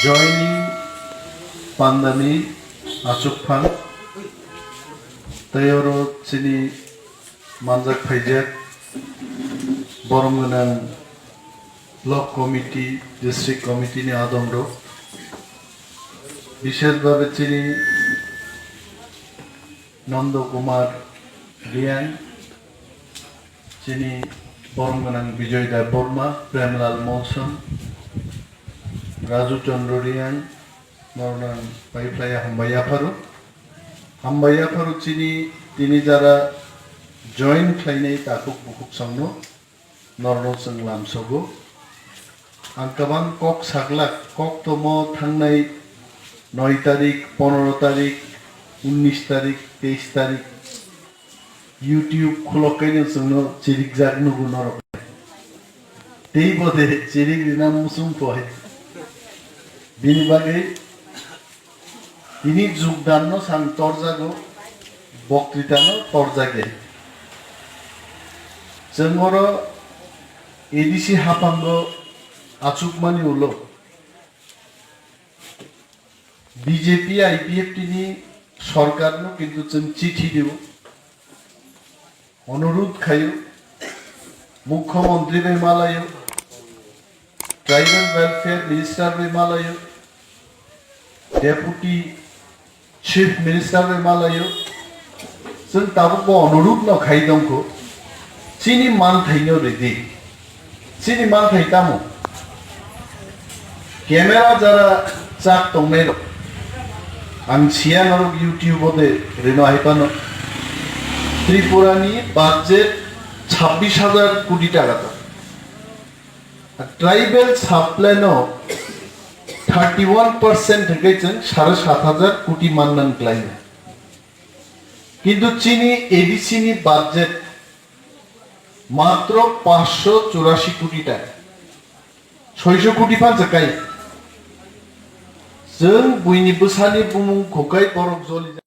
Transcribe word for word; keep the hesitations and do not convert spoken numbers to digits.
Joining pandani achukphang tei oro chini manjak phaijak borom gwnang block committee, district committee ni adongrok, bishesh bhabe chini Nando Kumar Riang, chini borom gwnang Bijoy Debbarma, Premlal Molsom, Raju Chandra Riang, nornang pai phlai hambai yapharo. Hambai yapharo chini tini jara join khlainai takhuk bukhuk songno. Norno chwng lamsogo. Ang kwbang kok saglak, kok tomo thangnai noi tarik, pondro tarik, unnish tarik, teis tarik YouTube khulok kaino chwngno chirikjak nugo norok. Tei bode chirik rina muchung poi. Bini bagwi Tini jugdanno sang torjago, boktritano torjagya. Chwng oro A D C haphango achukmani ulo B J P I P F T ni sorkarno kintu chwng chithi dio. Onurudh khaio, Mukhyamantri bai malaio, Tribal Welfare Minister bai malaio, Deputy Chief Minister bai malaio, chwng tabukbo onurudh no khai tongkho, chini manthaino ridi. Chini manthai tamo? Camera jara chak tongnai rok. Ang siya norok YouTube o de rino hai pano. Tripura ni budget chabbish hajar koti taka to. Tribal sub plan o thirty one percent hingke chwng sare sat hajar koti mannan klai. Kintu chini A D C ni budget matro paanch sho churashi koti taka. Soi sho koti phan se kai. Chwng buini bwsani bumung khukai borok joli.